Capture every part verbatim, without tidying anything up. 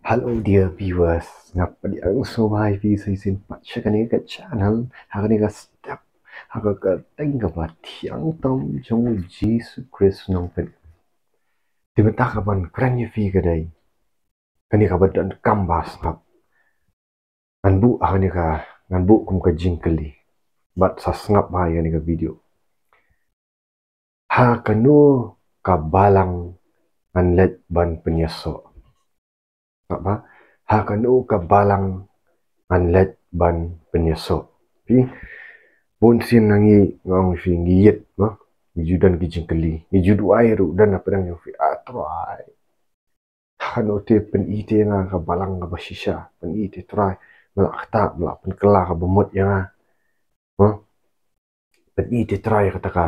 Hello dear viewers, nga pdiang sngewbha ïa phi sa shisien pat sha kane ka channel, ha kane ka step, ha ka kyrteng kaba thiang tam jong u Jisu Khrist u nongpynim. Te mynta kaban kren ïa phi ka dei kane kaba donkam ba sngap. Ngan buh ha kane ka, ngan buh kum ka jingkylli. Bad sa sngap bha ïa kane ka video. Ha kano ka balang ngan leit ban pynïasoh? Sngap bha, ha kano ka balang ngan leit ban pynïasoh? Phi, bun sien na ngi, nga ong phi, ngi ïit, ma? Ngi ju don ki jingkylli, ngi ju duwai ruh, don na pdeng jong phi, ah Trai, ha kano te, pyni te ïa nga ka balang kaba shisha, pyni te Trai, me la ktah, me la pynkylla kaba mut ïa nga. Ha? Pyni te Trai kata ka,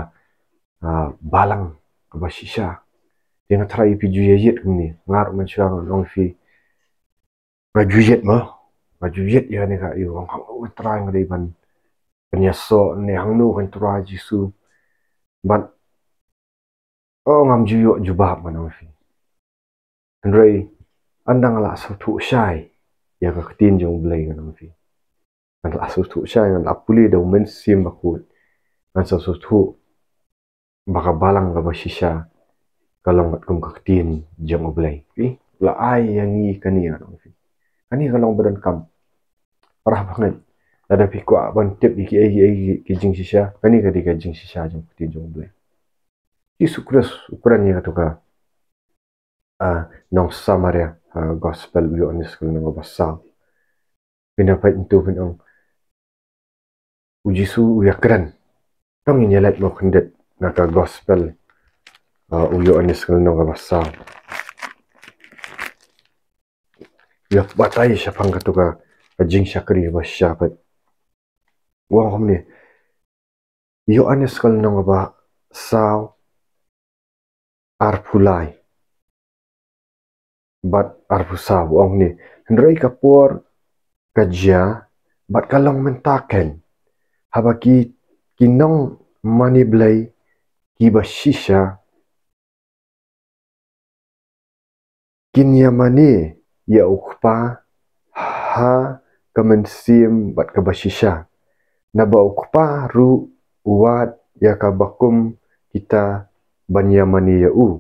ah, balang kaba shisha. Te nga tharai phi ju ïa ïit kumne. Nga ruh mynshuwa nga ong phi, nga ju ïit, ma? Nga ju ïit ïa kane ka, ïa, nga ong hangno Trai nga dei ban pynïasoh ne hangno kan Trai Jisu. Bad oh, ngam ju ïoh jubab, ngan ong phi. Hynrei ynda nga la sngewthuh shai ïa ka ktien jong U Blei, ngan ong phi. Ngan la sngewthuh shai, ngan la pule da U Mynsiem Bakhuid, ngan sngewthuh ba ka balang kaba shisha ka long bad kum ka ktien jong U Blei. Phi, la ai ïa ngi kane, ngan ong phi. Kane ka long ba donkam. Parabangeit, lada phi kwah ban tip ïa kiei kiei ki jingshisha, kane ka dei ka jingshisha jong ka ktien jong U Blei. Jisu Khrist u kren ïa kato ka, ah, nong Samaria, ah, Gospel u Ïoannis ka lynnong kaba saw. Phin ïa peit ntu phin ong, u Jisu u ïa kren. Tang ngin ïa leit mo khyndiat na ka Gospel, ah, u Ïoannis ka lynnong kaba saw. Ïa batai shaphang kato ka, ka jingshakri ba shisha pat. U ong kumne, Ïoannis ka lynnong kaba saw, arphew lai bad arphew saw, u ong kumne. Hynrei ka por ka jia bad ka long mynta keiñ, haba ki, ki nongmane Blei kiba shisha kin ïamane ïa U Kpa ha ka mynsiem bad kaba shisha. Naba U Kpa ruh u wad ïa kaba kum kita ban ïamane ïa u.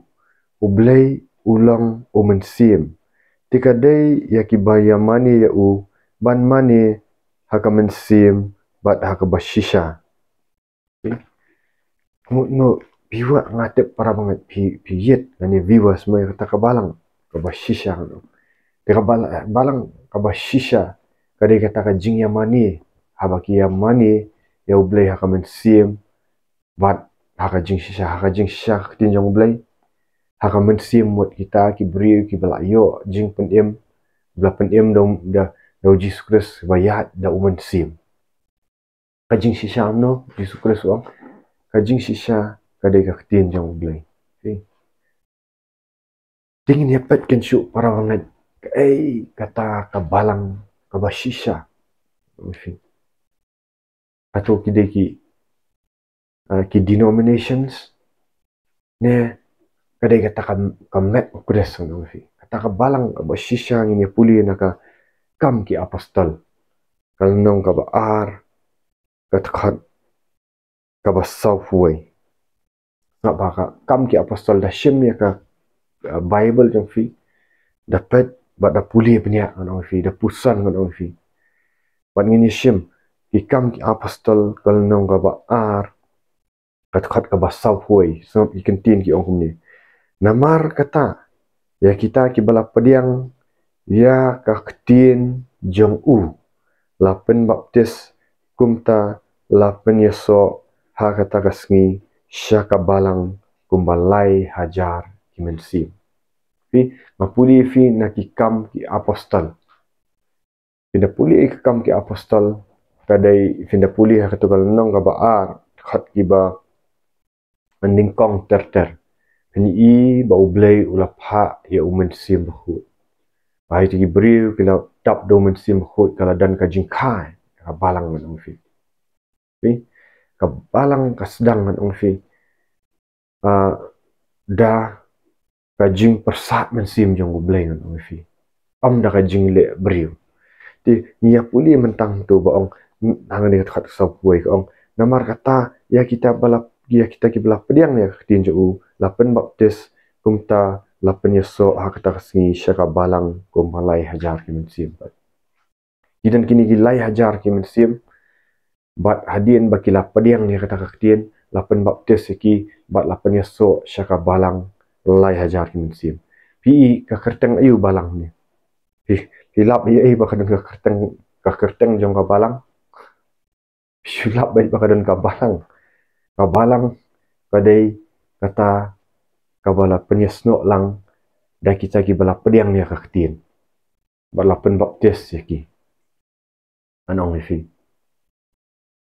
U Blei u long U Mynsiem. Te ka dei ïa kiba ïamane ïa u ban mane ha ka mynsiem bad ha kaba shisha. Kumno, phi wad, nga tip parabangeit phi, phi ïit, lane viewers mo, ïa kata ka balang kaba shisha, no. Te ka bala-, balang kaba shisha ka dei kata ka jingïamane, haba ki ïamane ïa U Blei ha ka mynsiem bad ha ka jingshisha. Ha ka jingshisha ka ktien jong U Blei, ha ka mynsiem mut kita ki briew kiba la ïoh jingpynim, ba la pynim da, da, da U Jisu Khrist, ba ïaid da U Mynsiem. Ka jingshisha kumno? Jisu Khrist u ong, ka jingshisha ka dei ka ktien jong U Blei. Phi. Te ngin ïa peit keiñ shuh parabangeit, kaei kata ka balang kaba shisha. Phi. Hato ki dei ki, ah, ki denominations, ne ka dei kata ka, ka met U Khrist, ngan ong phi. Kata ka balang kaba shisha ngin ïa pule na ka Kam ki Apostol ka lynnong kaba ar, ka dkhot kaba sawphew wei. Sngap bha, ka Kam ki Apostol, da shim ïa ka, uh, Bible jong phi, da peit bad da pule bniah, ngan ong phi, da puson, ngan ong phi. Bad ngin ïa shim ki Kam ki Apostol ka lynnong kaba ar, ka dkhot kaba sawphew wei, sngap ki ktien ki ong kumne. Namar kata, ïa kita kiba la pdiang ïa ka ktien jong u, la pynbaptis, kumta la pynïasoh ha kata ka sngi sha ka balang kumba lai hajar ki mynsiem. Phi, nga pule phi na ki Kam ki Apostol. Phin da pule ïa ka Kam ki Apostol, ka dei phin da pule ha kato ka lynnong kaba ar, dkhot kiba nyngkong ter ter. Phin i ba U Blei u la phah ïa U Mynsiem Bakhuid. Ba ïa kita ki briew ki la dap da U Mynsiem Bakhuid, ka la don ka jingkhie ha ka balang, ngan ong phi. Phi, ka balang ka sdang, ngan ong phi, ah, da ka jingpyrsad mynsiem jong U Blei, ngan ong phi. ym da ka jingleh briew. Te ngi ïa pule mynta hangto ba ong, hangne ka dkhot ka sawphew wei ka ong, namar kata ïa kita ba la, ïa kita kiba la pdiang ïa ka ktien jong u la pynbaptis, kumta la pynïasoh ha kata ka sngi sha ka balang kumba lai hajar ki mynsiem. Ki don kine ki lai hajar ki mynsiem, bad hadien ba ki la pdiang ïa kata ka ktien, la pynbaptis ïa ki, bad la pynïasoh sha ka balang lai hajar ki mynsiem. Phi i ka kyrteng aïu balang ne? Phi, phi lap ïa ei ba ka don ka kyrteng, ka kyrteng jong ka balang? Phi lap ïa ba ka don ka balang? Ka balang ka dei kata kaba la pynïasnoh lang da kita kiba la pdiang ïa ka ktien bad la pynbaptis ïa ki. Ngan ong ïa phi,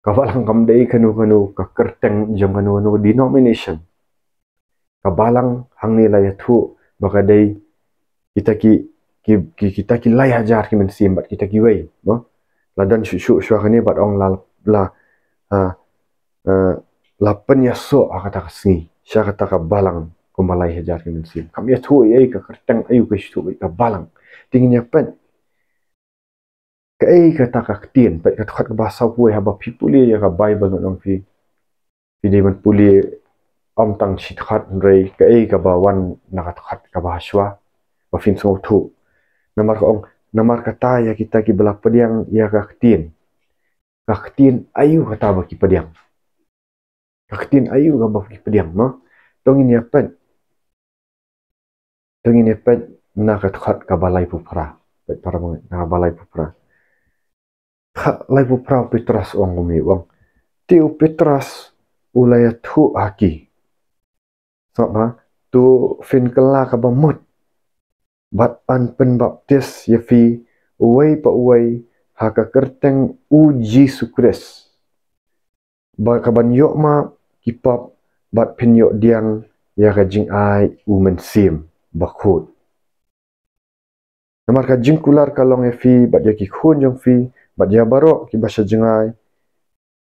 ka balang kam dei kano kano ka kyrteng jong kano kano denomination. Ka balang hangne la ïathuh ba ka dei kita ki, ki, ki, kita ki lai hajar ki mynsiem bad kita kiwei, no? La don shuh shuh shuwa kane bad ong la, la, ah, ah, la pynïasoh ha kata ka sngi sha kata ka balang kumba lai hajar ki mynsiem. Kam ïathuh ei ka kyrteng aïu, ka shu ïathuh ka balang. Te ngin ïa peit kaei kata ka ktien, peit ka dkhot kaba sawphew wei, haba phi pule ïa ka Baibl, ngan ong ïa phi, phi dei ban pule ym tang shi dkhot hynrei kaei kaba wan na ka dkhot kaba hashwa ba phin sngewthuh. Namar ka ong, namar kata ïa kita kiba la pdiang ïa ka ktien. Ka ktien aïu kata ba ki pdiang? Ka ktien aïu kaba ki pdiang, no? To ngin ïa peit. To ngin ïa peit na ka dkhot kaba laiphew phra. Peit para bangeit, na kaba laiphew phra. Kaba laiphew phra, u Petros u ong kumne, u ong, te u Petros u la ïathuh ha ki, sngap bha, to phin kylla kaba mut bad yn pynbaptis ïa phi uwei pa uwei ha ka kyrteng u Jisu Khrist, ba ka ban ïoh map ki pop, bad phin ïoh pdiang ïa ka jingai u Mynsiem Bakhuid. Namar ka jingkular ka long ïa phi bad ïa ki khun jong phi bad ïa baroh kiba sha jngai,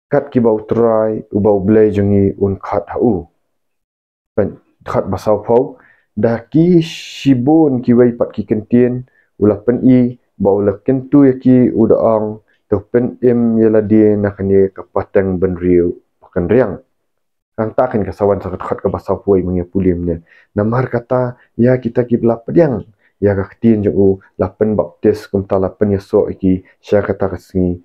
kat kiba U Trai uba U Blei jong ngi un khot ha u. Peit, dkhot ba sawphew, da ki shibun kiwei pat ki kyntien u la pyni, ba u la kyntu ïa ki u da ong, to pynim ïa lade na kane ka pateng bynriew ba kynriang. Nangta kane ka sa wan sa ka dkhot kaba sawphew wei, mynta ïa pule mynne. Namar kata ïa kita kiba la pdiang ïa ka ktien jong u la pynbaptis, kumta la pynïasoh ïa ki sha kata ka sngi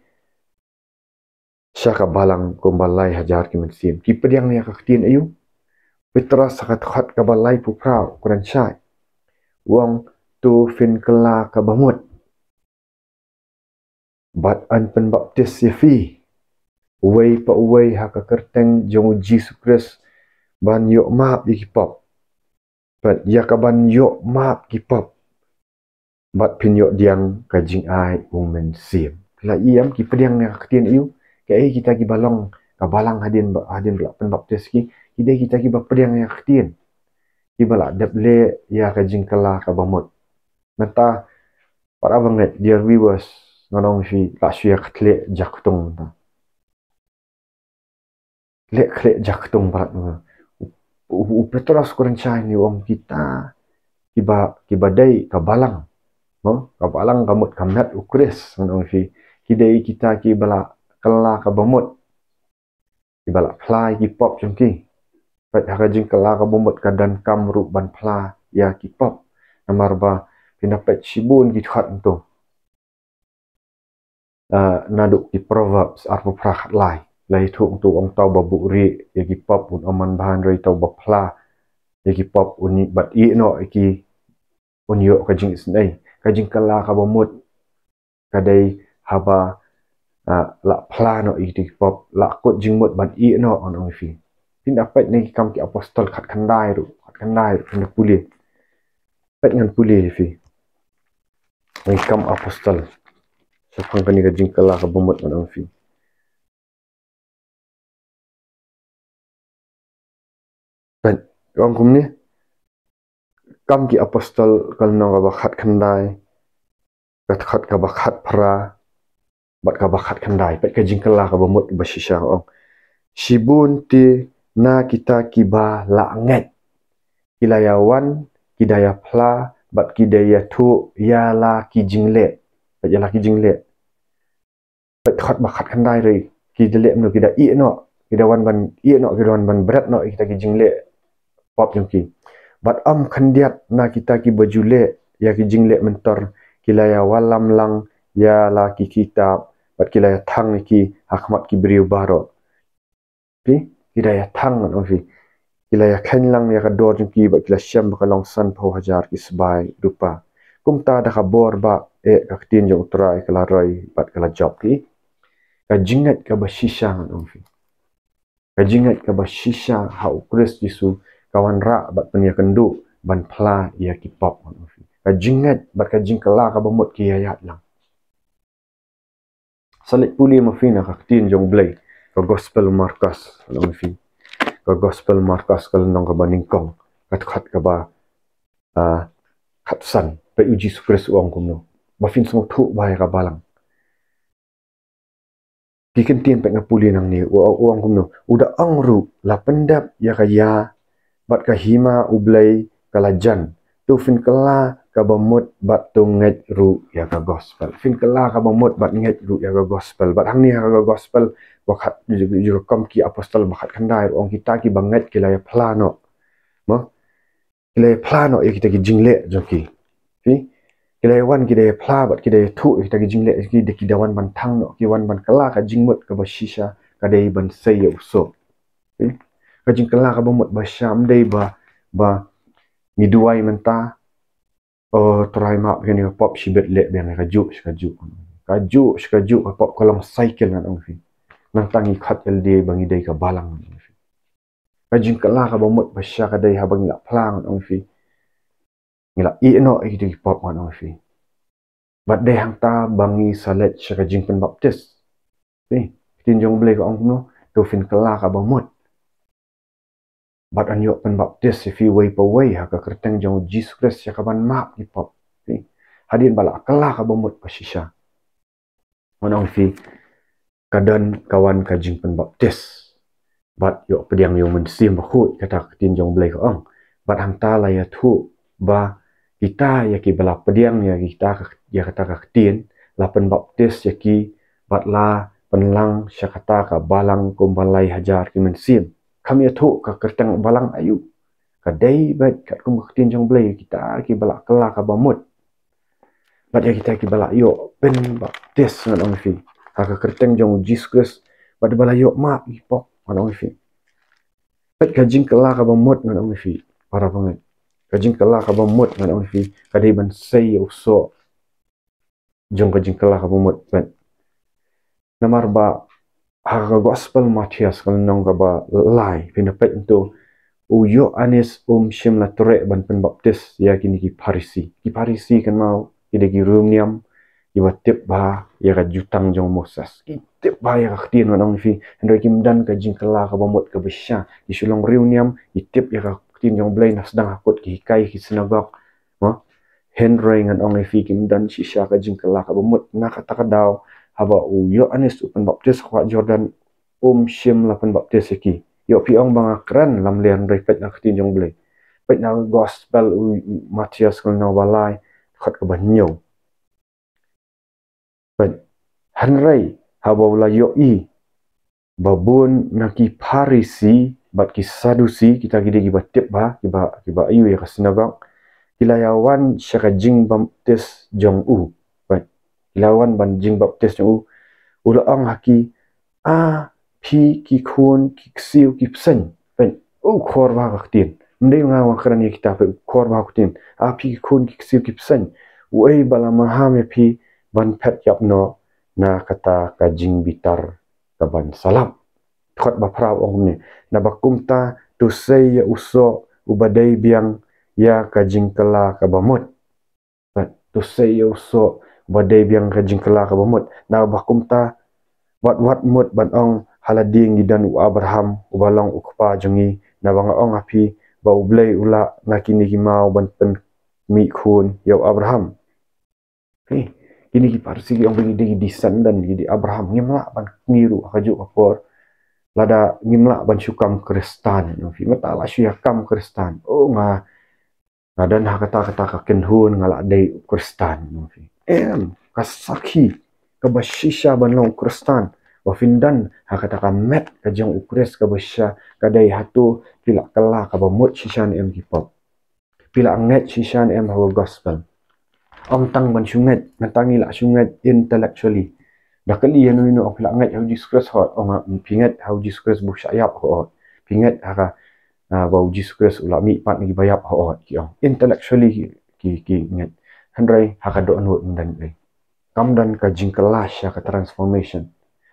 sha ka balang kumba lai hajar ki mynsiem. Ki pdiang ïa ka ktien aïu? Petros ha ka dkhot kaba laiphew phra u kren shai, u ong, to phin kylla kaba mut bad yn pynbaptis ïa phi uwei pa uwei ha ka kyrteng jong u Jisu Khrist ban ïoh map ïa ki pop. Bad ïa ka ban ïoh map ki pop, bad phin ïoh pdiang ka jingai u Mynsiem. La ïohi em, ki pdiang ïa ka ktien aïu? Kaei kita kiba long ka balang hadien ba, hadien ba la pynbaptis ki? Ki dei kita kiba pdiang ïa ka ktien, kiba la dep leh ïa ka jingkylla kaba mut. Nangta para bangeit, dear viewers, ngan ong ïa phi, la shu ïa khleh jaktung nangta. Khleh, khleh jaktung palat. U, u, u Petros u kren shai ne u ong, kita kiba, kiba dei ka balang, no? Ka balang ka mut ka met u Khrist, ngan ong ïa phi, ki dei kita kiba la kylla kaba mut, kiba la phla ïa ki pop jong ki. Peit, ha ka jingkylla kaba mut ka donkam ruh ban phla ïa ki pop. Namar ba phin da peit shibun ki dkhot hangto. Ah, naduh ki Proverbs arphew phra khatlai, la ïathuh hangto, ong, uta uba buhrieh ïa ki pop un ym manbha, hynrei uta uba phla ïa ki pop un, bad ïeh noh ïa ki, un ïoh ka jingisynei. Ka jingkylla kaba mut ka dei haba, ah, la phla noh ïa ki pop, la kut jingmut ban ïeh noh, ngan ong ïa phi. Phin da peit na ki Kam ki Apostol khatkhyndai ruh, khatkhyndai ruh, phin da pule. Peit, ngan pule ïa phi na ki Kam Apostol shaphang kane ka jingkylla kaba mut, ngan ong ïa phi. Peit, ka ong kumne, Kam ki Apostol ka lynnong kaba khatkhyndai, ka dkhot kaba khatphra bad kaba khatkhyndai. Peit ka jingkylla kaba mut ba shisha, ka ong, shibun te na kita kiba la ngeit ki la ïa wan, ki da ïa phla bad ki da ïathuh ïa la ki jingleh. Bad ïa la ki jingleh. Bad khot ba khatkhyndai ruh ki da leh kumno, ki da ïeh noh, ki da wan ban ïeh noh, ki da wan ban bret noh ïa kita ki jingleh pop jong ki. Bad ym khyndiat na kita kiba ju leh ïa ki jingleh mynta, ki la ïa wallam lang ïa la ki kitab, bad ki la ïa thang ïa ki ha khmat ki briew baroh. Phi, ki da ïa thang, ngan ong ïa phi. Ki la ïa kheiñ lang ïa ka dor jong ki, bad ki la shem ba ka long sanphew hajar ki sbai rupa. Kumta da ka bor ba eh ka ktien jong U Trai ka la roi bad ka la jop ki. Ka jingngeit kaba shisha, ngan ong ïa phi. Ka jingngeit kaba shisha ha U Khrist Jisu ka wanrah bad pynïakynduh ban phla ïa ki pop, ngan ong ïa phi. Ka jingngeit bad ka jingkylla kaba mut ki ïa ïaid lang. Sa leit pule ma phi na ka ktien jong U Blei, ka Gospel Markos, ngan ong ïa phi. Ka Gospel Markos ka lynnong kaba nyngkong, ka dkhot kaba, ah, khatsan. Peit U Jisu Khrist u ong kumno. Ba phin sngewthuh bha ïa ka balang. Ki ktien peit nga pule nangne, u, u ong kumno. U da ong ruh, la pyndep ïa ka ïa bad ka hima U Blei ka la jan. To phin kylla kaba mut bad to ngeit ruh ïa ka gospel. Phin kylla kaba mut bad ngeit ruh ïa ka gospel. Bad hangne ha ka gospel, ba khat, ju, ju, ju kum ki apostol ba khatkhyndai, ong kita kiba ngeit ki la ïa phla noh. Mo? Ki la ïa phla noh ïa kita ki jingleh jong ki. Phi? Ki la ïa wan, ki la ïa phla bad ki la ïathuh ïa kita ki jingleh jong ki, da ki da wan ban thang noh, ki wan ban kylla ka jingmut kaba shisha, ka dei ban sei ïa u soh. Phi? Ka jingkylla kaba mut ba shisha, ym dei ba, ba ngi duwai mynta, "O Trai, map ïa kane ka pop shibit, leh biang ïa kajuh shi kajuh." Kajuh shi kajuh ka pop ka long cycle, ngan ong ïa phi. Nangta ngi khot ïalade ba ngi dei ka balang, ngan ong ïa phi. Ka jingkylla kaba mut ba shisha ka dei haba ngi la phla, ngan ong ïa phi. Ngi la ïeh noh ïa kita ki pop, ngan ong ïa phi. Bad dei hangta ba ngi sa leit sha ka jingpynbaptis. Phi, ktien jong U Blei ka ong kumno, to phin kylla kaba mut. Bad yn ïoh pynbaptis ïa phi uwei pa uwei ha ka kyrteng jong U Jisu Khrist ïa kaban map ki pop. Phi, hadien ba la kylla kaba mut ba shisha, ngan ong ïa phi, ka don ka wan ka jingpynbaptis. Bad ïoh pdiang ïa U Mynsiem Bakhuid, kata ka ktien jong U Blei ka ong. Bad hangta la ïathuh ba kita ïa kiba la pdiang ïa kita ka, ïa kata ka ktien, la pynbaptis ïa ki, bad la pynlang sha kata ka balang kumba lai hajar ki mynsiem. Kam ïathuh ka kyrteng balang aïu. Ka dei beit katkum ka ktien jong U Blei, kita kiba la kylla kaba mut. Bad ïa kita kiba la ïoh pynbaptis, ngan ong ïa phi, ha ka kyrteng jong U Jisu Khrist, bad ba la ïoh map ki pop, ngan ong ïa phi. Bad ka jingkylla kaba mut, ngan ong ïa phi, para bangeit. Ka jingkylla kaba mut, ngan ong ïa phi, ka dei ban sei ïa u soh jong ka jingkylla kaba mut, bad. Namar ba ha ka Gospel Mathaios ka lynnong kaba lai, phin da peit kumto, u Ïoannis um shym la treh ban pynbaptis ïa kine ki Pharisi. Ki Pharisi kynmaw, ki dei ki riewniam kiba tip bha ïa ka Jutang jong u Moses. Ki tip bha ïa ka ktien, ngan ong ïa phi, hynrei kim don ka jingkylla kaba mut kaba shisha. Ki shu long riewniam, ki tip ïa ka ktien jong U Blei, na sdang ha kut ki hikai ki synagog. Mo? Hynrei ngan ong ïa phi, kim don shisha ka jingkylla kaba mut. Na kata ka daw, haba u Ïoannis u pynbaptis ha Khlieh Jordan, um shym la pynbaptis ïa ki. Ïoh phi ong ba nga kren lamler, hynrei peit na ka ktien jong U Blei. Peit na Gospel u Mathaios ka lynnong ba lai, dkhot kaba hynñiew. Peit. Hynrei haba u la ïohi ba bun na ki Pharisi bad ki Sadusi, kita ki dei kiba tip bha, kiba, kiba ïohi ïa ka synagog, ki la ïa wan sha ka jingbaptis jong u. Peit. Ki la wan ban jingbaptis jong u. U la ong ha ki, "A phi ki khun ki ksiew ki bseiñ." Peit, u khor bha ka ktien. Ym dei nga wan kren ïa kita, peit, u khor bha ka ktien. "A phi ki khun ki ksiew ki bseiñ, uei ba la maham ïa phi ban phet ïap noh na kata ka jingbitar kaban sa lap?" Dkhot ba phra ong kumne, "Naba kumta to sei ïa u soh uba dei biang ïa ka jingkylla kaba mut." Bad to sei ïa u soh ba dei biang ka jingkylla kaba mut. Naba kumta, wat, wat mut ban ong ha lade ngi don u Abraham uba long u kpa jong ngi, naba nga ong ha phi ba U Blei u lah na kine ki maw ban pynmih khun ïa u Abraham. Hei, kine ki Pharisi ki ong ba ngi dei ki descendant, ngi dei Abraham, ngim lah ban kñi ruh ha kajuh ka por. Lada ngim lah ban shu kam Khristan, ngan ong ïa phi, mynta la shu ïa kam Khristan. Oh, nga Nga don ha kata kata ka kynhun nga la dei u Khristan. Em, ka sakhi kaba shisha ban long u Khristan. Ba phin don ha kata ka met ka jong u Khrist kaba shisha, ka dei hato phi la kylla kaba mut shisha ne em ki pop. Phi la ngeit shisha ne em ha ka gospel. Ym tang ban shu ngeit, nangta ngi la shu ngeit intellectually. Da kylli ïa uno uno, ong phi la ngeit ha u Jisu Khrist, hooid. Ong, phi ngeit ha u Jisu Khrist ba u shah ïap, hooid. Phi ngeit ha ka, ah, ba u Jisu Khrist u la mihpat na kiba ïap, hooid, ki ong. Intellectually ki, ki, ki ngeit. Hynrei ha ka dohnud ym don ei. Kam don ka jingkylla sha ka transformation.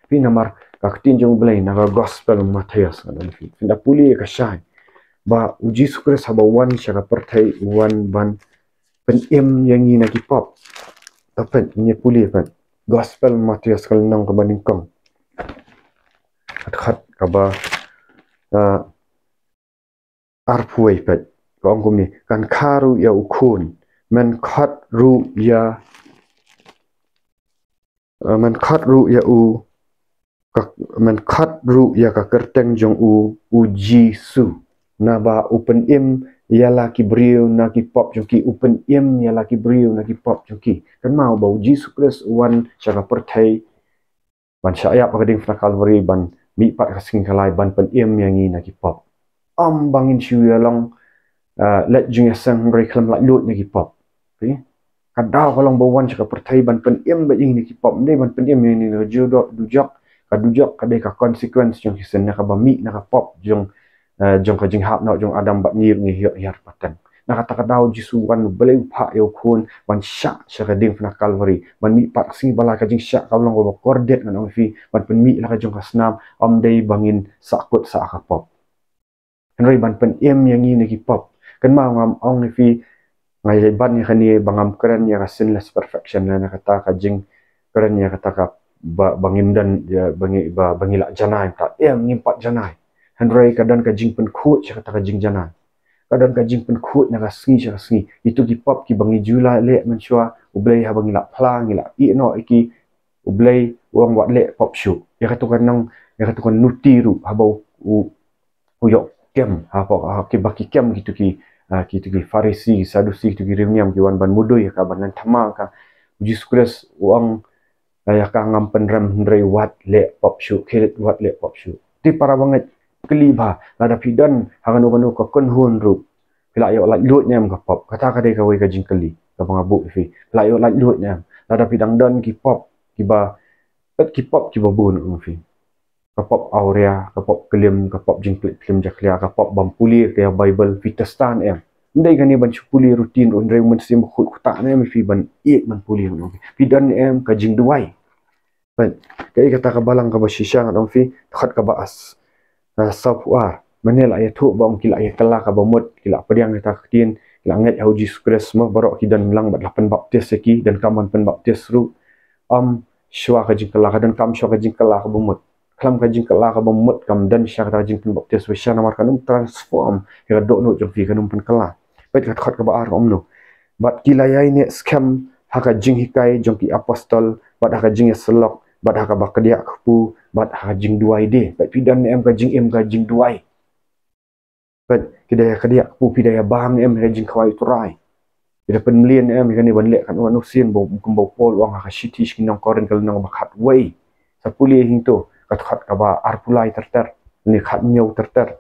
Phi, namar ka ktien jong u Blei na ka gospel Mathaios, nga don phi. Phin da pule ka shai ba u Jisu Khrist haba u wan sha ka pyrthei u wan ban pynim ïa ngi na ki pop. To peit, ngin ïa pule peit. Gospel Mathaios ka lynnong kaba nyngkong. Ka dkhot kaba, ah, arphew wei peit. Ka ong kumne, kan kha ruh ïa u khun, men khot ruh ïa, eh, men khot ruh ïa u, ka, men khot ruh ïa ka kyrteng jong u, u Jisu. Naba u pynim ïa la ki briew na ki pop jong ki, u pynim ïa la ki briew na ki pop jong ki. Kynmaw ba u Jisu Khrist u wan sha ka pyrthei ban shah ïap ha ka diengphna Kalbari, ban mihpat ha ka sngi khalai, ban pynim ïa ngi na ki pop. Ym ba ngin shu ïa long, ah, leit jingïaseng hynrei khlem laitluid na ki pop. Phi? Ka daw ka long ba u wan sha ka pyrthei ban pynim beit ïa ngi na ki pop, ym dei ban pynim ïa ngi na ka dujok, dujok. Ka dujok ka dei ka consequence jong ki sin, na kaba mih na ka pop jong, eh, jong ka jinghap noh jong Adam bad ngi ruh ngi ïoh hiar pateng. Na kata ka daw Jisu u wan, u Blei u phah ïa u khun ban shah sha ka diengphna Kalbari, ban mihpat ha ka sngi ba lai, ka jingshah ka long kaba kordit ngan ong ïa phi, ban pynmih la ka jong ka snam, ym dei ba ngin sahkut sah ka pop. Hynrei ban pynim ïa ngi na ki pop. Kynmaw, ngam ong ïa phi, nga ïa ban ïa kane ba ngam kren ïa ka sinless perfection, lane kata ka jingkren ïa kata ka ba, ba ngim don, ïa, ba ngi, ba, ba ngi la janai, ta, em, ngim pat janai. Hynrei ka don ka jingpynkhuid sha kata ka jingjanai. Ka don ka jingpynkhuid na ka sngi sha ka sngi. Ito ki pop kiba ngi ju la leh mynshuwa, u Blei haba ngi la phla, ngi la ïeh noh ïa ki, u Blei u ong wat leh pop shuh. Ïa kato ka nang, ïa kato ka nuti ruh haba u, u, u ïoh kem, ha, pop, ha, kiba ki kem kito ki, ah, kito ki Pharisi, Sadusi, kito ki riewniam ki wan ban mudui ïa ka, ban nang thymmai ïa ka. U Jisu Khrist u ong, ah, ïa ka ngam pynrem, hynrei wat leh pop shuh, khie leit wat leh pop shuh. Te para bangeit, kylli bha, lada phi don ha kano kano ka kynhun ruh, phi la ïoh laitluid ne em ka pop? Kata ka dei kawei ka jingkylli kaba nga buh ïa phi. Phi la ïoh laitluid ne em? Lada phi dang don ki pop kiba, peit, ki pop kiba bun, ong ïa phi. Ka pop awria, ka pop klim, ka pop jingplie phlim jakhlia, ka pop bym pule ka ïa Baibl, phi test ne em? Ym dei kane ban shu pule rutin ruh, hynrei u Mynsiem Bakhuid u ktah ne em ïa phi ban ïeit ban pule, ong ïa phi. Phi don ne em ka jingduwai? Peit, kaei kata ka balang kaba shisha, ngan ong ïa phi, dkhot kaba ar, ah, sawphew ar. Mane la ïathuh ba ong ki la ïa kylla kaba mut, ki la pdiang ïa kata ka ktien, ki la ngeit ha u Jisu Khrist, mo, baroh ki don lang bad la pynbaptis ïa ki, donkam ban pynbaptis ruh. Ym shuwa ka jingkylla, ka donkam shuwa ka jingkylla kaba mut. Khlem ka jingkylla kaba mut kam don shisha kata ka jingpynbaptis, ba shisha namar kan ym transform ïa ka dohnud jong phi, kan ym pynkylla. Peit ka dkhot kaba ar, ka ong kumno: Bad ki la ïaineh skhem ha ka jinghikai jong ki apostol, bad ha ka jingïasyllok, bad ha kaba kdiah kpu, bad ha ka jingduwai de. Peit, phi don ne em ka jingim ka jingduwai? Peit, phi da ïa kdiah kpu, phi da ïa bam ne em ha ka jingkhawai u Trai? Phi da pynmlien ne em ha kane ban leh katno katno sien, ba kumba u Paul u ong ha ka shithi sha ki nong Korinth ka lynnong ba khatwei? Sa pule hangto, ka dkhot kaba arphew lai ter ter, ne khathynñiew ter ter.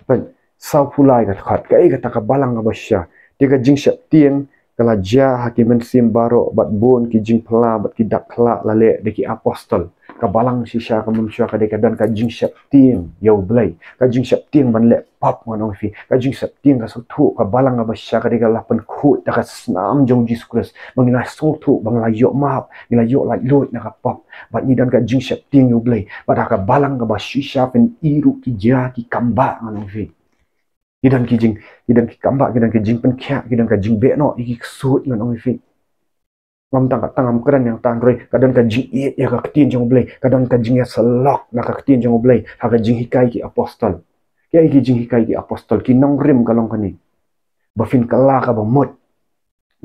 Peit, sawphew lai ka dkhot, kaei kata ka balang kaba shisha? Te ka jingsheptieng ka la jia ha ki mynsiem baroh, bad bun ki jingphylla bad ki dak khlad la leh da ki apostol. Ka balang shisha ka mynshuwa ka dei ka don ka jingsheptieng ïa u Blei, ka jingsheptieng ban leh pop, ngan ong ïa phi. Ka jingsheptieng ka sngewthuh, ka balang kaba shisha ka dei ka la pynkhuid da ka snam jong u Jisu Khrist, ba ngi la sngewthuh ba ngi la ïoh map, ngi la ïoh laitluid na ka pop, bad ngi don ka jingsheptieng ïa u Blei. Bad ha ka balang kaba shisha phin ïohi ruh ki jia ki kambah, ngan ong ïa phi. Ki don ki jing, ki don ki kambah, ki don ki jingpynkhiah, ki don ka jingbeh noh ïa ki ksuid, ngan ong ïa phi. Ngam tang ka, tang ngam kren ïa kata, hynrei ka don ka jingïeit ïa ka ktien jong u Blei, ka don ka jingïasyllok na ka ktien jong u Blei ha ka jinghikai ki apostol. Kiei ki jinghikai ki apostol? Ki nongrim ka long kane: ba phin kylla kaba mut,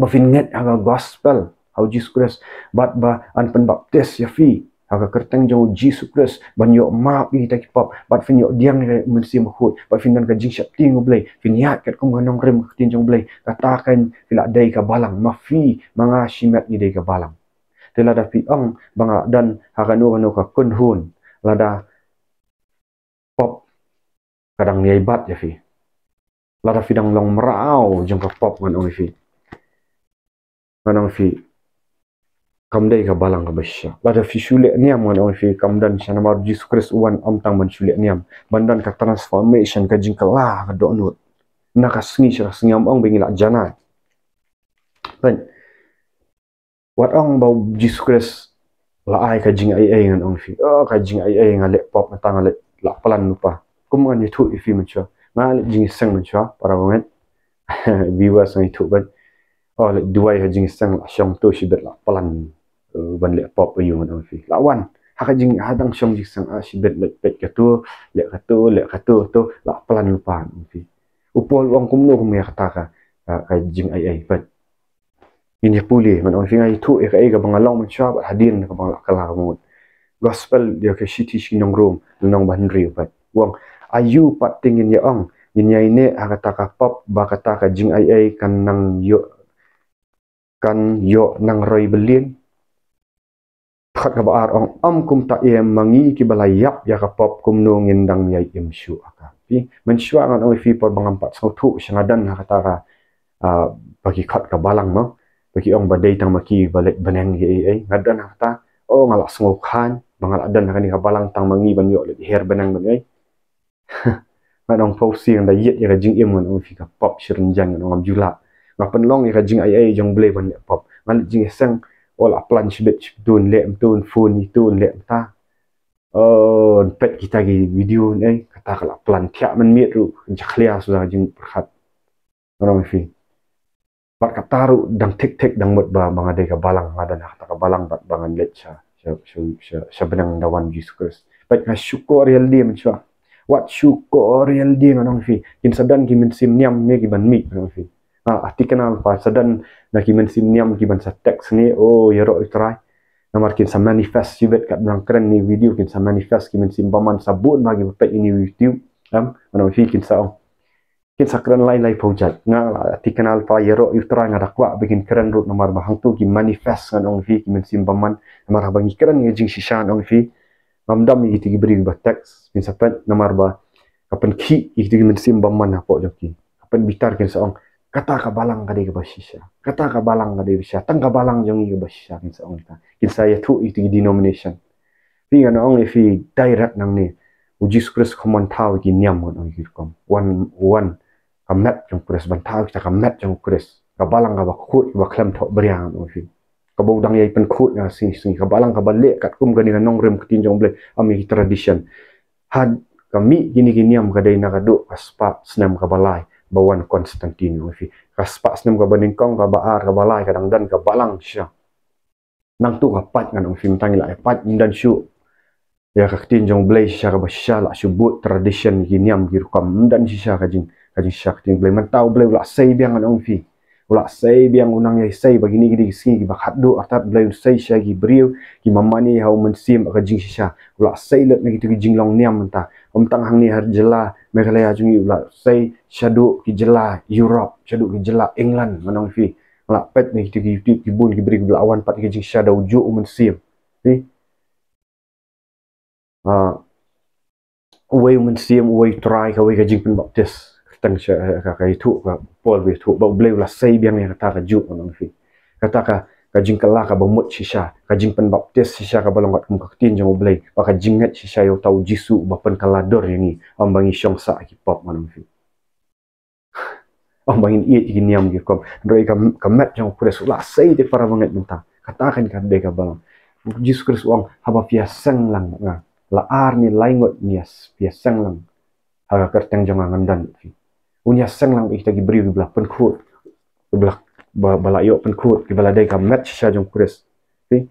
ba phin ngeit ha ka gospel ha u Jisu Khrist, bad ba yn pynbaptis ïa phi ha ka kyrteng jong u Jisu Khrist, ban ïoh map ïa kita ki pop, bad phin ïoh pdiang ïa ka mynsiem bakhuid, bad phin don ka jingsheptieng U Blei, phin ïaid katkum ka nongrim ka ktien jong U Blei, kata kan phi la dei ka balang, ma phi ma nga shimet ngi dei ka balang. Te lada phi ong ba nga don ha kano kano ka kynhun, lada pop ka dang ïai bat ïa phi, lada phi dang long mraw jong ka pop, ngan ong ïa phi, ngan ong ïa phi, kam dei ka balang kaba shisha. Lada phi shu leh niam, ngan ong ïa phi, kam don shisha, namar Jisu Khrist u wan ym tang ban shu leh niam, ban don ka transformation, ka jingkylla ka dohnud na ka sngi sha ka sngi. Ym ong ba ngi lah janai. Peit, wat ong ba u Jisu Khrist la ai ka jingaiei, ngan ong ïa phi, oh, ka jingaiei, nga leh pop, mynta nga leh, la plan lypa. Kum ngan ïathuh ïa phi mynshuwa, nga leh jingïaseng mynshuwa, para bangeit, viewers, nga ïathuh ban, oh, leh duwai ha jingïaseng, la shong to shibit, la plan, eh, ban leh pop aiu, ngan ong ïa phi. La wan ha ka jing, ha dang shong jingïaseng, ah, shibit, leh peit kato, leh kato, leh kato, to la plan lypa, ngan ong ïa phi. U Paul u ong kumno, kumno ïa kata ka, ka, ka jingaiei, peit. Ngin ïa pule, ngan ong ïa phi, nga ïathuh ïa kaei kaba nga long mynshuwa bad hadien kaba nga la kylla ka mut. Gospel ïa ka shithi sha ki nong Rom, lynnong ba hynriew, peit. U ong, aiu pat te ngin ïa ong, ngin ïaineh ha kata ka pop ba kata ka jingaiei kan nang ïoh, kan ïoh nang roi byllieng? Dkhot kaba ar ong, ym kumta em, ma ngi kiba la ïap ïa ka pop, kumno ngin dang ïai im shuh ha ka? Phi, mynshuwa ngan ong ïa phi, por ba ngam pat sngewthuh sha, nga don ha kata ka, ah, ba ki khot ka balang mo, ba ki ong ba dei tang ma ki ba leit bneng ïa ei ei, nga don ha kata. Oh, nga la sngewkhan ba nga la don ha kane ka balang, tang ma ngi ban ïoh leit her bneng ban ei. Ngan ong pawsi, ngan da ïit ïa ka jingim, ngan ong ïa phi, ka pop shi rynjang, ngan ong ngam ju lah. Nga pynlong ïa ka jingaiei jong U Blei ban leh pop. Nga leh jingïaseng, oh, la plan shibit shibun, leh mynta, phone ïa uto, leh mynta. Oh, peit kita ki video, eh, kata ka la plan thiah mynmiet ruh, jakhlia suda ka jingpyrkhat. Ngan ong ïa phi, bad kata ruh dang thik thik, dang mut ba, ba nga dei ka balang, nga don ha kata ka balang, bad ba ngan leit sha, sha, sha, sha, sha bneng da wan Jisu Khrist. Bad nga shukor ïalade mynshuwa. Wat shukor ïalade, ngan ong ïa phi. Kin sa don ki mynsiem niam ne ki ban mih, ngan ong ïa phi. Ah, ha thikna lypa sa don na ki mynsiem niam ki ban sa text ne, oh, ïaroh ïa U Trai. Namar kin sa manifest shibit, katba nang kren ïa ine i video, kin sa manifest ki mynsiem bymman, sa bun bha kiba peit ïa ine i YouTube. Em, ngan ong ïa phi, kin sa ong, kin sa kren lai lai phew jait. Nga la thikna lypa, ïaroh ïa U Trai, nga da kwah ba kin kren ruh, namar ba hangto ki manifest, ngan ong ïa phi, ki mynsiem bymman. Namar haba ngi kren ïa ka jingshisha, ngan ong ïa phi, ngam dom ïa kita ki briew ba text, kin sa peit, namar ba ka pynkhih ïa kita ki mynsiem bymman hapoh jong ki. Ka pynbitar, kin sa ong, kata ka balang ka dei kaba shisha, kata ka balang ka dei kaba shisha, tang ka balang jong ngi kaba shisha, kin sa ong kita. Kin sa ïathuh ïa kita ki denomination. Phi, ngan ong ïa phi direct nangne, u Jisu Khrist u kham wan thaw ïa ki niam, ngan ong ïa ki rukom. Wan, wan ka met jong u Khrist, ban thaw ïa kita ka met jong u Khrist. Ka balang kaba khuid, kaba khlem thoh bria, ngan ong ïa phi, kaba u dang ïai pynkhuid na ka sngi sngi. Ka balang kaba leh katkum kane ka nongrim ka ktien jong U Blei, ym ïa ki tradition. Haba ka mih kine ki niam, ka dei na ka dei ka spah snem kaba lai ba wan Constantine, ngan ong ïa phi. Ka spah snem kaba nyngkong, kaba ar, kaba lai, ka dang don ka balang shisha. Nangta ka pait, ngan ong ïa phi, mynta ngi la ïa pait, ym don shuh ïa ka ktien jong U Blei shisha kaba shisha, la shu bud tradition, ki niam ki rukom, ym don shisha ka jing, ka jingshisha ka ktien U Blei. Mynta U Blei u la sei biang, ngan ong ïa phi. U la sei biang, u nang ïai sei ba kine ki dei ki sngi kiba khatduh, artat U Blei u sei shisha ki briew kiba mane ha u Mynsiem ka jingshisha. U la sei lut na kito ki jinglong niam mynta. Ym tang hangne ha jylla Meghalaya jong ngi, u la sei shaduh ki jylla Europe, shaduh ki jylla England, ngan ong ïa phi. Nga la peit na kito ki YouTube, ki bun ki briew kiba la wan pat ki jingshisha da ujuh u Mynsiem. Phi? Ah, uwei u Mynsiem, uwei u Trai, kawei ka jingpynbaptis. Kyrteng sha, ka, ka ïathuh, ka Paul ba ïathuh ba U Blei u la sei biang ïa kata kajuh, ngan ong ïa phi. Kata ka, ka jingkylla kaba mut shisha, ka jingpynbaptis shisha kaba long katkum ka ktien jong U Blei, bad ka jingngeit shisha ïa uta u Jisu uba pynkylla dur ïa ngi, ym ba ngi shong sah ha ki pop, ngan ong ïa phi. Ym ba ngin ïeit ïa ki niam ki rukom. Hynrei ka, ka met jong u Khrist u la sei te, para bangeit, mynta. Kata kan ka dei ka balang. U Jisu Khrist u ong, haba phi ïaseng lang bad nga, la ar ne lai ngut ne phi ïaseng lang ha ka kyrteng jong nga, ngan don bad phi. Un ïaseng lang bad kita ki briew kiba la pynkhuid, kiba la, ba, ba la ïoh pynkhuid, kiba la dei ka met shisha jong u Khrist. Phi?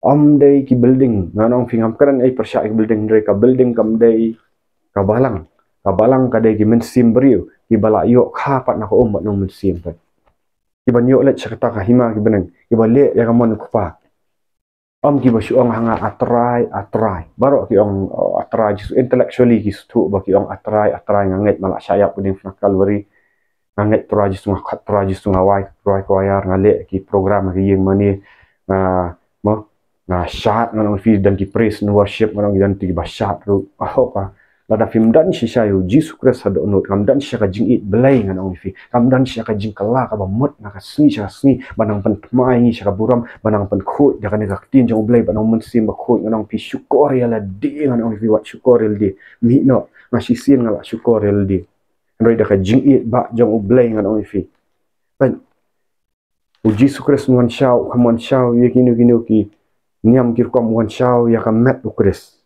Ym dei ki building, ngan ong ïa phi, ngam kren ei pyrshah ki building, hynrei ka building kam dei ka balang. Ka balang ka dei ki mynsiem briew kiba la ïoh kha pat na ka um bad na u Mynsiem pat, kiban ïoh leit sha kata ka hima ki bneng, kiba leh ïa ka mon u Kpa. Ym kiba shu ong ha nga, A Trai, A Trai. Baroh ki ong, oh, A Trai Jisu. Intellectually ki sngewthuh ba ki ong, A Trai, A Trai, nga ngeit ma la shah ïap ha diengphna Kalbari. Nga ngeit Trai Jisu, nga khot Trai Jisu, nga wai, Trai choir, nga leh ki program ha ki ïing mane, nga, mo, nga shad, ngan ong ïa phi, don ki praise and worship, ngan ong ïa phi, don kiba shad ruh. Ah, hok ah. Lada phim don shisha ïa u Jisu Khrist ha dohnud, kam don shisha ka jingïeit Blei, ngan ong ïa phi. Kam don shisha ka jingkylla kaba mut na ka sngi sha ka sngi, ba nang pynthymmai ïa ngi sha ka burom, ba nang pynkhuid ïa kane ka ktien jong u Blei bad na u Mynsiem Bakhuid, ngan ong ïa phi, shukor ïalade, ngan ong ïa phi, wat shukor ïalade. Mih noh, nga shisien nga la shukor ïalade. Hynrei da ka jingïeit bah jong u Blei, ngan ong ïa phi. Peit. U Jisu Khrist un wan shaw, kam wan shaw ïa kino kino ki niam ki rukom, un wan shaw ïa ka met u Khrist.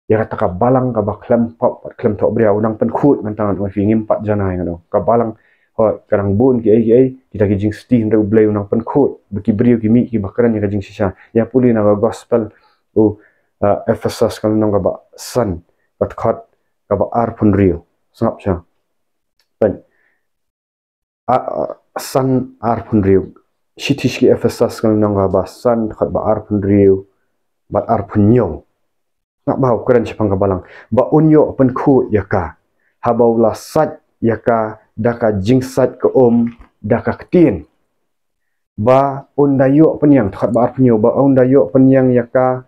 Ïa kata ka balang kaba khlem pop bad khlem thohbria, u nang pynkhuid mynta, ngan ong ïa phi, ngim pat janai, ngan ong. Ka balang, hooid, ka dang bun kiei kiei, kita ki jingsti, hynrei u Blei u nang pynkhuid. Ba ki briew ki mih kiba kren ïa ka jingshisha. Ïa pule na ka gospel u, uh, Ephesus, ka lynnong kaba san, ka dkhot kaba arphew hynriew. Sngap sha. Peit. A, a, san arphew hynriew. Shithi sha ki Ephesus, ka lynnong kaba san, dkhot ba arphew hynriew bad arphew hynñiew. Sngap ba u kren shaphang ka balang. Ba un ïoh pynkhuid ïa ka, haba u la sait ïa ka da ka jingsait ka um da ka ktien. Ba un da ïoh pynïang, dkhot ba arphew hynñiew, ba un da ïoh pynïang ïa ka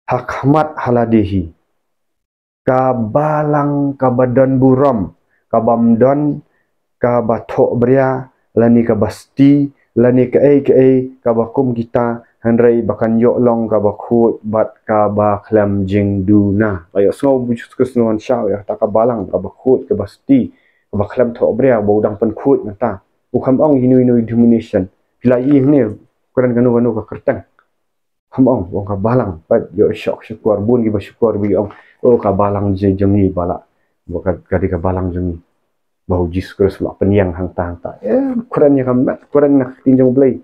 ha khmat ha lade hi. Ka balang kaba don burom, kabym don kaba thohbria, lane kaba sti, lane kaei kaei kaba kum kita, hynrei ba kan ïoh long kaba khuid bad kaba khlem jingduna. La ïohsngew ba u Jisu Khrist un wan shaw ïa kata ka balang kaba khuid, kaba sti, kaba khlem thohbria, ba u dang pynkhuid mynta. U kam ong ïa ino ino denomination. Phi la ïohi ne, kren kano kano ka kyrteng. Kam ong, ong ka balang, pat ïoh shok shukor, bun kiba shukor, ba ong, oh, ka balang jong ngi ba la, ba ka, ka dei ka balang jong ngi. Ba u Jisu Khrist la pynïang hangta hangta. Eh, kren ïa ka met, kren na ka ktien jong u Blei.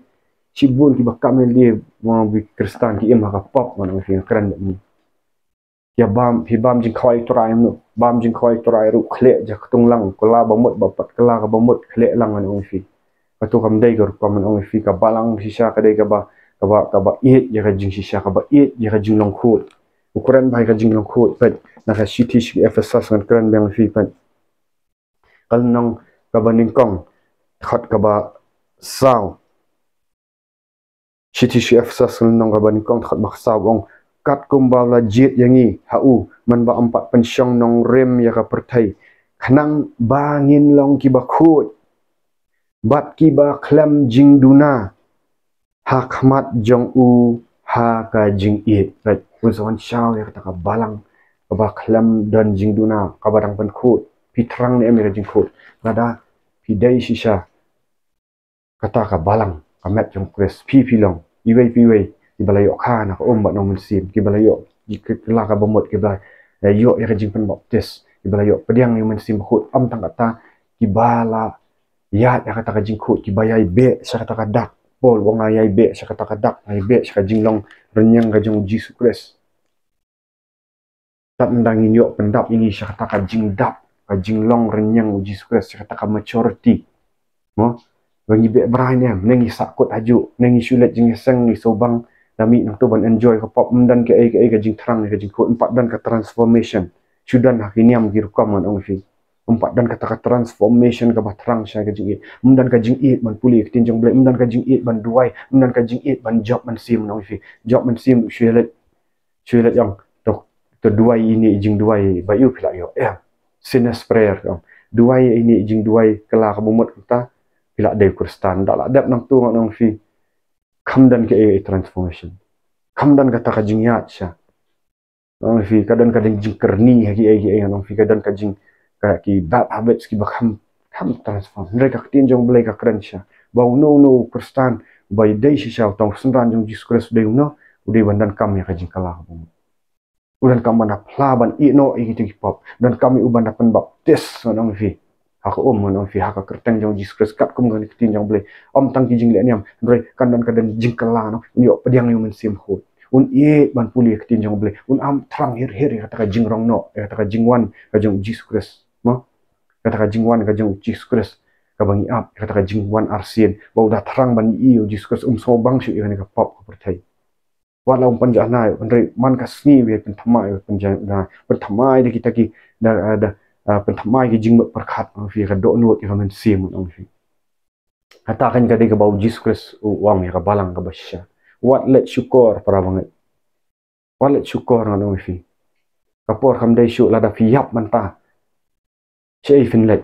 Shibun kiba kam ïalade, mo, ki Khristan ki im ha ka pop, ngan ong ïa phi, kren ïa ngi. Ïa bam, phi bam jingkhawai Trai, mo, bam jingkhawai Trai ruh, khleh ja ktung lang, kylla ba mut, ba pat kylla kaba mut, khleh lang, ngan ong ïa phi. Kato kam dei ka rukom, ngan ong ïa phi, ka balang shisha ka dei kaba, kaba, kaba ïeit ïa ka jingshisha, kaba ïeit ïa ka jinglong khuid. U kren ba ïa ka jinglong khuid, peit, na ka shithi sha ki Ephesus, ngan kren biang ïa phi, peit. Ka lynnong kaba nyngkong, dkhot kaba saw. Shithi sha ki Ephesus, ka lynnong kaba nyngkong, dkhot ba saw, ong, katkum ba u la jied ïa ngi ha u, man ba ym pat pynshong nongrim ïa ka pyrthei, khnang ba ngin long kiba khuid bad kiba khlem jingduna ha khmat jong u ha ka jingïeit. Peit, un sa wan shaw ïa kata ka balang kaba khlem don jingduna, kaba dang pynkhuid. Phi thrang ne em ïa ka jingkhuid? Lada phi dei shisha kata ka balang, ka met jong u Khrist, phi phi long, iwei pa iwei, kiba la ïoh kha na ka um bad na u Mynsiem, kiba la ïoh, ki, ki, kylla kaba mut, kiba la ïoh ïa ka jingpynbaptis, kiba la ïoh pdiang ïa u Mynsiem Bakhuid, ym tang kata, kiba la ïaid ïa kata ka jingkhuid, kiba ïai beh sha kata ka dak. Paul u ong, nga ïai beh sha kata ka dak, nga ïai beh sha ka jinglong rynïeng ka jong u Jisu Khrist. Tad ynda ngin ïoh pyndap ïa ngi sha kata ka jingdap, ka jinglong rynïeng u Jisu Khrist, sha kata ka maturity. Mo? Ba ngi beh brai ne em, ne ngi sahkut hajuh, ne ngi shu leit jingïaseng, ngi sngewbang, da mih nangto ban enjoy ka pop, ym don kaei kaei ka jingthrang, ka jingkhuid, ym pat don ka transformation. Shu don ha ki niam ki rukom, ngan ong ïa phi. Ym pat don kata ka transformation kaba thrang sha ka jingïeit. Ym don ka jingïeit ban pule ïa ka ktien jong u Blei, ym don ka jingïeit ban duwai, ym don ka jingïeit ban jop mynsiem, ngan ong ïa phi. Jop mynsiem, shu leit Shu leit ong, to, to duwai ïa ine i jingduwai ba ïoh phi la ïoh. Em. Sinner's prayer, ong. Duwai ïa ine i jingduwai kylla kaba mut, mynta phi la dei u Khristan. Da la dep nangto, ngan ong ïa phi, kam don kaei kaei transformation. Kam don kata ka jingïaid sha. Ngan ong ïa phi, ka don ka dei jingkyrni ha kiei kiei, ngan ong ïa phi, ka don ka jing, ka, ki bad habits kiba kham, kham transform. Hynrei ka ktien jong u Blei ka kren shisha ba uno uno u Khristan uba ïadei shisha, uta u synran jong u Jisu Khrist u dei uno, u dei ban donkam ïa ka jingkylla kaba mut. U donkam ban da phla ban ïehnoh ïa kito ki pop. U donkam ïa u ban da pynbaptis, ngan ong ïa phi. Ha ka um, ngan ong ïa phi, ha ka kyrteng jong u Jisu Khrist, katkum ka ktien jong u Blei. Ym tang ki jingleh niam, hynrei kan don, kan don jingkylla noh, un ïoh pdiang ïa u Mynsiem Bakhuid. Un ïeit ban pule ïa ka ktien jong u Blei. Un ym thrang hir hir ïa kata ka jingrong noh, ïa kata ka jingwan ka jong u Jisu Khrist. Mo? Kata ka jingwan ka jong u Jisu Khrist kaba ngi ap, kata ka jingwan arsien, ba u da thrang ban ïohi ïa u Jisu Khrist, um sngewbang shuh ïa kane ka pop ka pyrthei. Wat la ym pynjanai, hynrei man ka sngi u pynthymmai, u pynjanai, pynthymmai da kita ki, da, da, ah, pynthymmai ki jingmut pyrkhat, ong phi, ka dohnud ïa ka mynsiem, ong phi. Kata kan ka dei kaba u Jisu Khrist u ong ïa ka balang kaba shisha. Wat leit shukor para bangeit. Wat leit shukor ngan ong ïa phi. Ka por kam dei shuh lada phi ïap mynta. Shaei phin leit.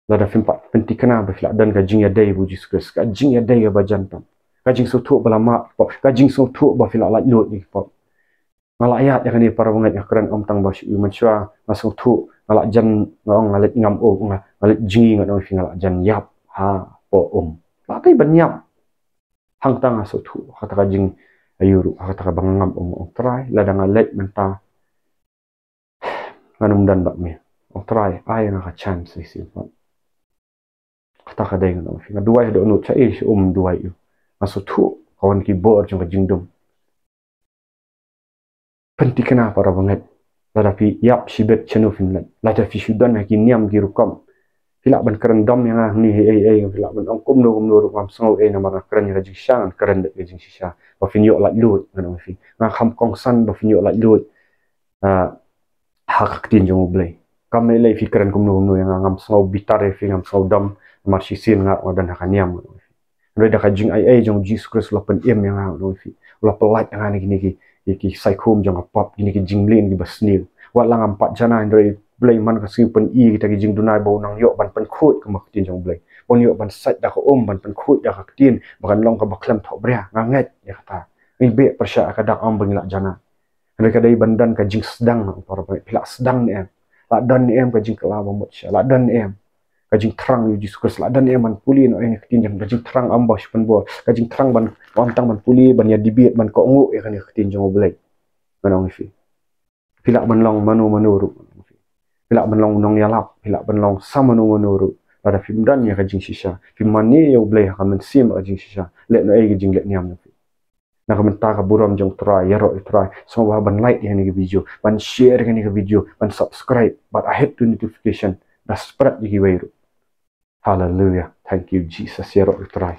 Lada phim pat pynthikna ba phi la don ka jingïadei bad u Jisu Khrist. Ka jingïadei kaba jan tam. Ka jingsngewthuh ba la map pop. Ka jingsngewthuh ba phi la laitluid ïa ki pop. Nga la ïaid ïa kane para bangeit, nga kren ym tang ba shu ïohi mynshuwa, nga sngewthuh, nga la jan, nga ong nga leit ngam um, nga, nga leit jngi, nga ong ïa phi, nga la jan ïap hapoh um. La dei ban ïap. Hangta nga sngewthuh ha kata ka jingïaroh, ha kata kaba nga ngam um, ong Trai, lada nga leit mynta ngan ym don bad me. Ong Trai, ai nga ka chance shisien pat. Kata ka dei, ngan ong ïa phi, nga duwai ha dohnud, shaei sha um duwai ïa u. Nga sngewthuh ka wan ki bor jong ka jingdum. Pynthikna para bangeit. Lada phi ïap shibit, shano phin leit? Lada phi shu don ha ki niam ki rukom, phi lah ban kren dom ïa nga hangne, ei ei, phi lah ban ong kumno kumno ruh, ngam sngew ei, namar nga kren ïa ka jingshisha, ngan kren da ka jingshisha. Ba phin ïoh laitluid, ngan ong ïa phi. Nga kham kongsan ba phin ïoh laitluid, ah, ha ka ktien jong U Blei. Kam lei lei phi kren kumno kumno ïa nga, ngam sngew bitar ïa phi, ngam sngew dom, namar shisien nga, nga don ha ka niam, ngan ong ïa phi. Hynrei da ka jingaiei jong u Jisu Khrist u la pynim ïa nga, ngan ong ïa phi. U la pyllait ïa nga na kine ki, ki, ki saikhum jong ka pop, kine ki jingmlien kiba sniew. Wat la ngam pat janai, hynrei U Blei man ka sngi u pyni kita ki jingduna ba un nang ïoh ban pynkhuid kum ka ktien jong U Blei. Ba un ïoh ban sait da ka um, ban pynkhuid da ka ktien, ba kan long kaba khlem thohbria, nga ngeit ïa kata. Ngi beh pyrshah ka dak, ym ba ngi la janai. Hynrei ka dei ban don ka jingsdang, para bangeit, phi la sdang ne em? La don ne em ka jingkylla ba mut sha? La don ne em ka jingthrang ïa u Jisu Khrist? La don ne em ban pule noh ïa kane ka ktien jong, ka jingthrang ym ba shu pynbor, ka jingthrang ban, ym tang ban pule, ban ïa debate, ban kohnguh ïa kane ka ktien jong U Blei? Ngan ong ïa phi. Phi lah ban long mano mano ruh. Phi lah ban long u nongïalap, phi lah ban long sa mano mano ruh. Lada phim don ïa ka jingshisha, phim mane ïa U Blei ha ka mynsiem ka jingshisha, leh noh ei ka jingleh niam jong phi. Na ka bynta ka burom jong U Trai, ïaroh ïa U Trai, sngewbha ban like ïa kane ka video, ban share ïa kane ka video, ban subscribe, bad hit to notification, da spread ïa kiwei ruh. Hallelujah. Thank you, Jesus. Ïaroh ïa U Trai.